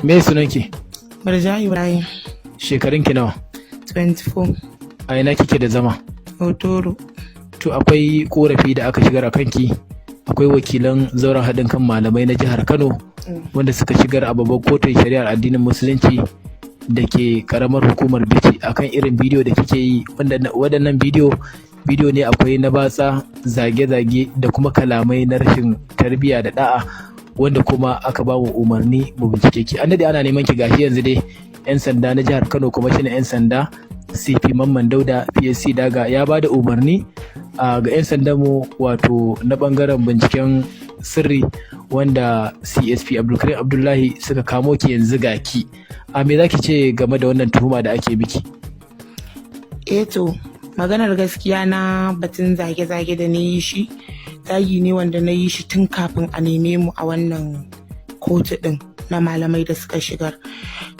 Me sunanki? Murja Ibrahim. Shekarunki nawa? 24. A ina kike da zama? Hotoro. To, akwai korafi da aka shigar a kanki. Akwai wakilan zauren haɗin kan malamai na jihar Kano wanda suka shigar a babban kotun shari'ar addinin Musulunci da ke karamar hukumar Bichi akan irin bidiyo da kike yi, wanda waɗannan bidiyo bidiyo ne akwai na batsa, zage-zage da kuma kalamai na rashin tarbiyya da da'a, wanda kuma aka ba mu umarni mu bincike ki. An daɗe ana neman ki, gashi yanzu dai 'yan sanda na jihar Kano, kuma shine 'yan sanda CP Mamman Dauda PSC Daga, ya ba da umarni ga 'yan sandan mu, wato na bangaren binciken sirri, wanda CSP Abdulkarim Abdullahi, suka kamo ki. Yanzu ga ki. A me zaki ce game da wannan tuhuma da ake biki? Eh to, maganar gaskiya, na batun zage-zage da na yi shi, zagi ne wanda na yi shi tun kafin a neme mu a wannan kotu din na malamai da suka shigar.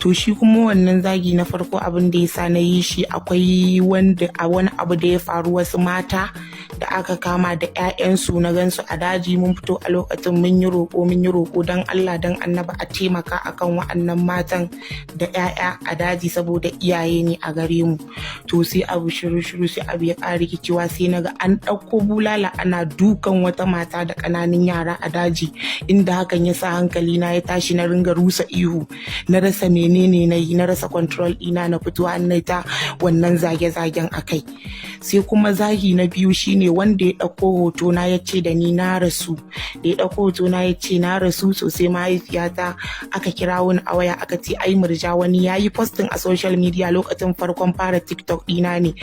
To, shi kuma wannan zagi na farko, abin da ya sa na yi shi, akwai wanda a wani abu da ya faru, wasu mata da aka kama da 'ya'yansu, na gansu a daji. Mun fito a lokacin mun yi roƙo, mun yi roƙo don Allah don Annaba a taimaka akan wa'annan matan da 'ya'ya a daji, saboda iyaye ne a gare mu. To, sai abu shiru shiru, sai abu ya ƙara rikicewa, sai naga an ɗauko bulala ana dukan wata mata da ƙananan yara a daji, inda hakan ya sa hankali na ya tashi, na ringa rusa ihu, na rasa menene na yi, na rasa control ɗina, na fito na ta wannan zage-zagen a kai. Sai kuma zagi na biyu shine wanda ya ɗauko hoto na ya ce da ni na rasu. Da ya ɗauko hoto na ya ce na rasu sosai, mahaifiyata aka kira wani a waya, aka ce ai Murja, wani ya yi posting a social media, lokacin farkon fara TikTok ɗina ne,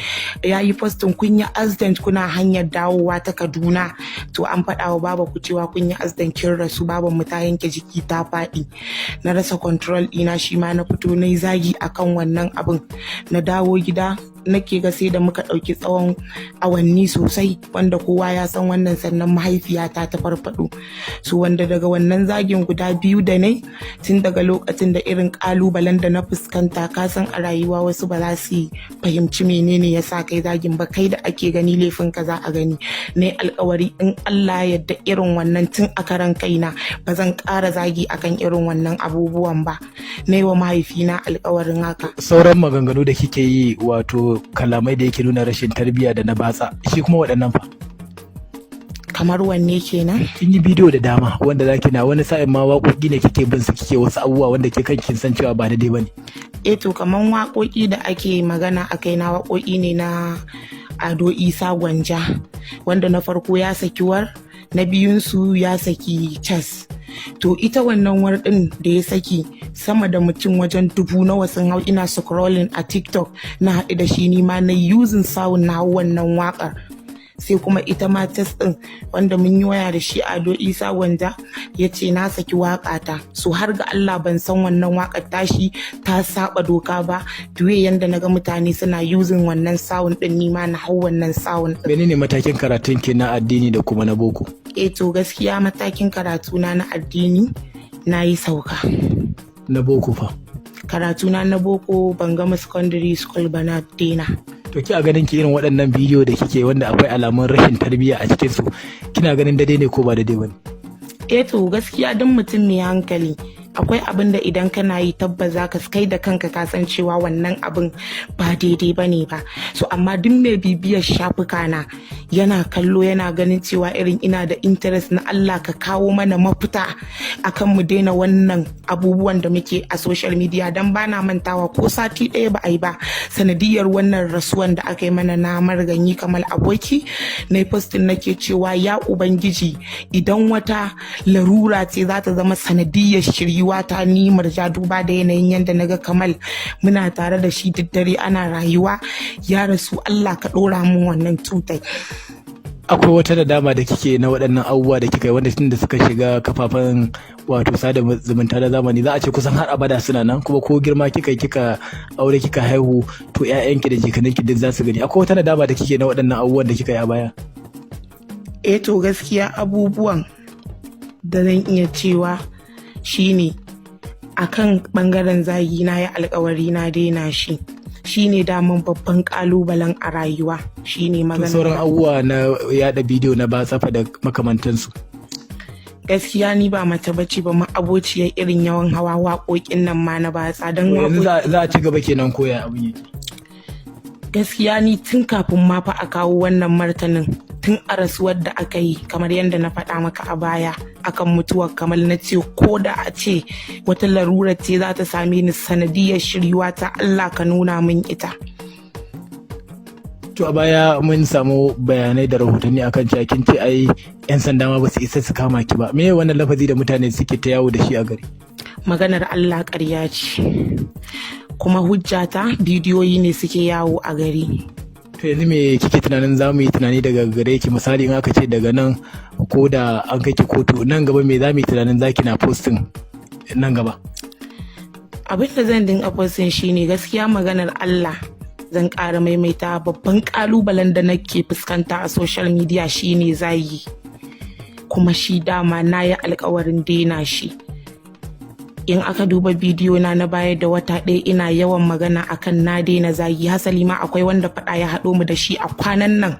ya yi posting kun yi accident kuna hanyar dawowa ta Kaduna. To, an faɗa wa baba ku cewa kun yi accident, kin rasu. Baban mu ta yanke jiki ta faɗi. Na rasa control ɗina, shi ma na fito na yi zagi akan wannan abin. Na dawo gida, nake ga sai da muka ɗauki tsawon awanni sosai, wanda kowa ya san wannan, sannan mahaifiyata ta farfaɗo. So, wanda daga wannan zagin guda biyu da nai, tun daga lokacin da irin ƙalubalen da na fuskanta, ka san a rayuwa wasu ba za su fahimci menene ya sa kai zagin ba, kai da ake gani laifin ka za a gani. Na yi alkawari in Allah yadda irin wannan tun a karan kaina ba zan ƙara zagi akan irin wannan abubuwan ba. Na yi wa mahaifina alkawarin haka. Sauran maganganu da kike yi, wato kalamai da yake nuna rashin tarbiyya da na batsa, shi kuma waɗannan fa? Kamar wanne kenan? Kin yi bidiyo da dama wanda zaki na wani sa'in ma waƙoƙi ne kike bin su kike wasu abubuwa wanda ke kan kin san cewa ba daidai bane. Eh to, kaman waƙoƙi da ake magana a kai na, waƙoƙi ne na Ado Isa Gwanja, wanda na farko ya saki War, na biyunsu ya saki Chess. To, ita wannan War ɗin da ya saki, sama da mutum wajen dubu nawa sun hau. Ina scrolling a TikTok na haɗu da shi, ni ma na using sound na wannan waƙar. Sai kuma ita ma Test ɗin, wanda mun yi waya da shi, Ado Isa Gwanja, ya ce na saki waƙa ta. So, har ga Allah ban san wannan waƙar tashi ta saba doka ba. Duwe yanda na ga mutane suna using wannan sound ɗin, ni ma na hau wannan sound ɗin. Menene matakin karatun ki na addini da kuma na boko? Eh to, gaskiya matakin karatu na na addini, na yi sauka. Na boko fa? Karatu na na boko, ban gama secondary school ba, na daina. To, ki a ganin ki, irin waɗannan bidiyo da kike wanda akwai alamun rashin tarbiyya a cikin su, kina ganin daidai ne ko ba daidai bane? Eh to, gaskiya duk mutum mai hankali, akwai abin da idan kana yi tabbas zaka kai da kanka ka san cewa wannan abin ba daidai bane ba. So, amma duk mai bibiyar shafuka na yana kallo, yana ganin cewa irin ina da interest na Allah ka kawo mana mafita akan mu daina wannan abubuwan da muke a social media, dan bana mantawa ko sati ɗaya ba a yi ba, sanadiyar wannan rasuwan da aka yi mana na marigayi Kamal Aboki, na yi posting nake cewa, ya Ubangiji, idan wata larura ce za ta zama sanadiyar shiryuwa ta ni Murja, duba da yanayin yadda naga Kamal muna tare da shi duk dare ana rayuwa, ya rasu, Allah ka ɗora mun wannan cutai. Akwai wata da dama da kike na waɗannan abubuwa da kika yi, wanda tun da suka shiga kafafen wato sada zumunta na zamani, za a ce kusan har abada suna nan, kuma ko girma kika yi, kika aure, kika haihu, to ƴaƴanki da jikaninki duk za su gani. Akwai wata nadama da kike na waɗannan abubuwan da kika yi a baya? Eh to, gaskiya abubuwan da zan iya cewa shine akan bangaren zagi, na yi alkawari na daina shi. Shine daman babban kalubalen a rayuwa, shine To, magana. sauran abubuwa na yada bidiyo na batsafa da makamantansu? Gaskiya ni ba mace bace ba ma abociyar irin yawan hawa waƙoƙin nan ma na batsa don Yanzu za a ci gaba kenan koya abin yake? Gaskiya ni tun kafin ma fa a kawo wannan martanin, tun a rasuwar da aka yi, kamar yadda na faɗa maka a baya akan mutuwar Kamal, na ce ko da a ce wata larura ce za ta same ni sanadiyar shiryuwa ta, Allah ka nuna min ita. To, a baya mun samu bayanai da rahotanni akan cewa kin ce ai yan sanda ma ba su isa su kama ki ba. Me wannan lafazi da mutane suke ta yawo da shi a gari? Maganar Allah, ƙarya ce, kuma hujjata bidiyoyi ne suke yawo a gari. To, yanzu me kike tunanin za mu yi tunani daga gare ki? Misali, in aka ce daga nan ko da an kai ki kotu nan gaba, me za mu yi tunanin zaki na posting nan gaba? Abin da zan dinga posting shine gaskiya, maganar Allah, zan ƙara maimaita, babban ƙalubalen da nake fuskanta a social media shine zagi, kuma shi dama na yi alkawarin daina shi. In aka duba bidiyo na na baya da wata ɗaya, ina yawan magana akan na daina zagi. Hasali ma akwai wanda faɗa ya haɗo mu da shi a kwanan nan.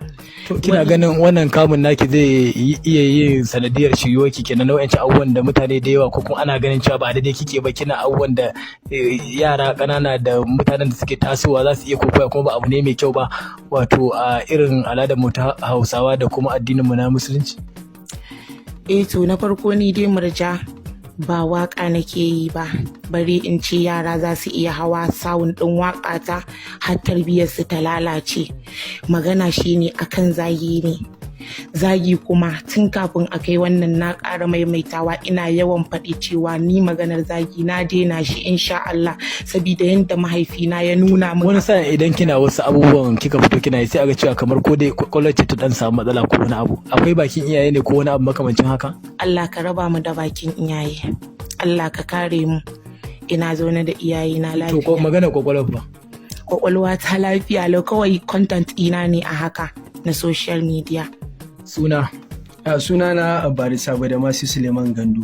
To, kina ganin wannan kamun naki zai iya yin sanadiyar shiryuwarki kenan na wa'ancan abubuwan da mutane da yawa ko kuma ana ganin cewa ba daidai kike ba, kina abubuwan da yara ƙanana da mutanen da suke tasowa za su iya kokoya, kuma ba abu ne mai kyau ba, wato a irin al'adar mu ta Hausawa da kuma addinin mu na Musulunci? Eh, to, na farko ni dai Murja ba waka nake yi ba, bare in ce yara za su iya hawa sound ɗin waka ta har tarbiyyar su ta lalace. Magana shine akan zagi ne. Zagi kuma tun kafin a kai wannan, na ƙara maimaitawa, ina yawan faɗi cewa ni maganar zagi na daina shi insha Allah, sabida yadda mahaifina ya nuna min. Wani sa'in idan kina wasu abubuwan kika fito kina yi, sai aga cewa kamar ko dai kwakwalwar ce ta dan samu matsala ko wani abu. Akwai bakin iyaye ne ko wani abu makamancin haka? Allah ka raba mu da bakin iyaye, Allah ka kare mu. Ina zaune da iyaye na To, ko lafiya. Magana kwakwalwar ba? Kwakwalwa ta lafiya lau, kawai content ina ne a haka na social media. Suna? A sunana Barista Badamasi Suleiman Gandu.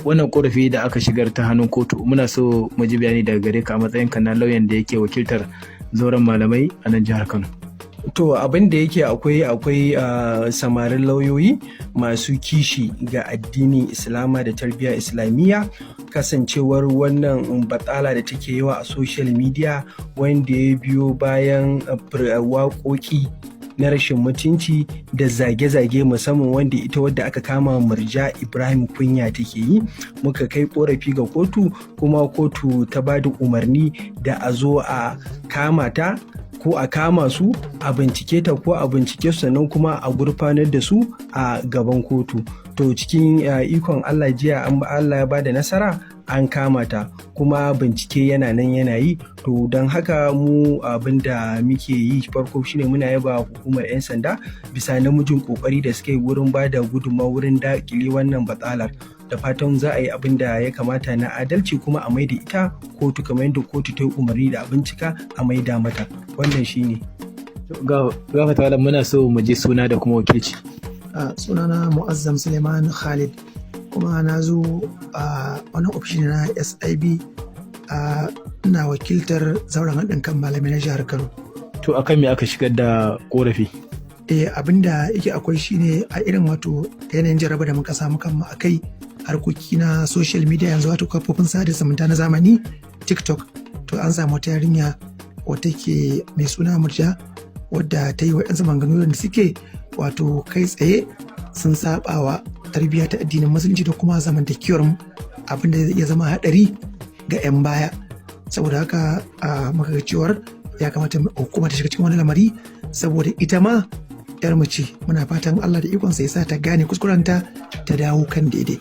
Wannan korafi da aka shigar ta hannun kotu, muna so mu ji bayani daga gare ka a matsayin ka na lauyan da yake wakiltar zauren malamai a nan jihar Kano. To, abin da yake akwai samarin lauyoyi masu kishi ga addinin Islama da tarbiyya Islamiyya, kasancewar wannan batsala da take yawa a social media, wanda ya biyo bayan waƙoƙi na rashin mutunci da zage-zage, musamman wanda ita wadda aka kama, Murja Ibrahim Kunya, take yi. Muka kai korafi ga kotu, kuma kotu ta ba da umarni da a zo a kama ta ko a kama su, a bincike ta ko a bincike su, sannan kuma a gurfanar da su a gaban kotu. To, cikin ikon Allah, jiya an Allah ya bada nasara, an kama ta, kuma bincike yana nan yana yi. To, don haka mu abin da muke yi farko shine muna yaba hukumar 'yan sanda bisa namijin kokari da suka yi wurin ba da gudunmawa wurin dakile wannan batsalar, da fatan za a yi abin da ya kamata na adalci, kuma a maida ita kotu kamar yadda kotu ta yi umarni da a bincika a maida mata. Wannan shine. Gafata, muna so mu ji suna da kuma wakilci. Sunana Mu'azzam Suleiman Khalid, kuma na zo a wani ofishi na SIB, ina wakiltar zauren haɗin kan malamai na jihar Kano. To, akan me aka shigar da korafi? Eh, abinda yake akwai shine a irin wato yanayin jaraba da muka samu kanmu a kai harkoki na social media yanzu, wato kafofin sada zumunta na zamani, TikTok. To, an samu wata yarinya wata ke mai suna Murja, wadda ta yi waɗansu maganganu da suke wato kai tsaye sun sabawa tarbiyya ta addinin Musulunci da kuma zamantakewar mu, abin da zai iya zama haɗari ga 'yan baya. Saboda haka muka ga cewar ya kamata hukuma ta shiga cikin wani lamari, saboda ita ma yar mace. Muna fatan Allah da ikonsa ya sa ta gane kuskurenta ta dawo kan daidai.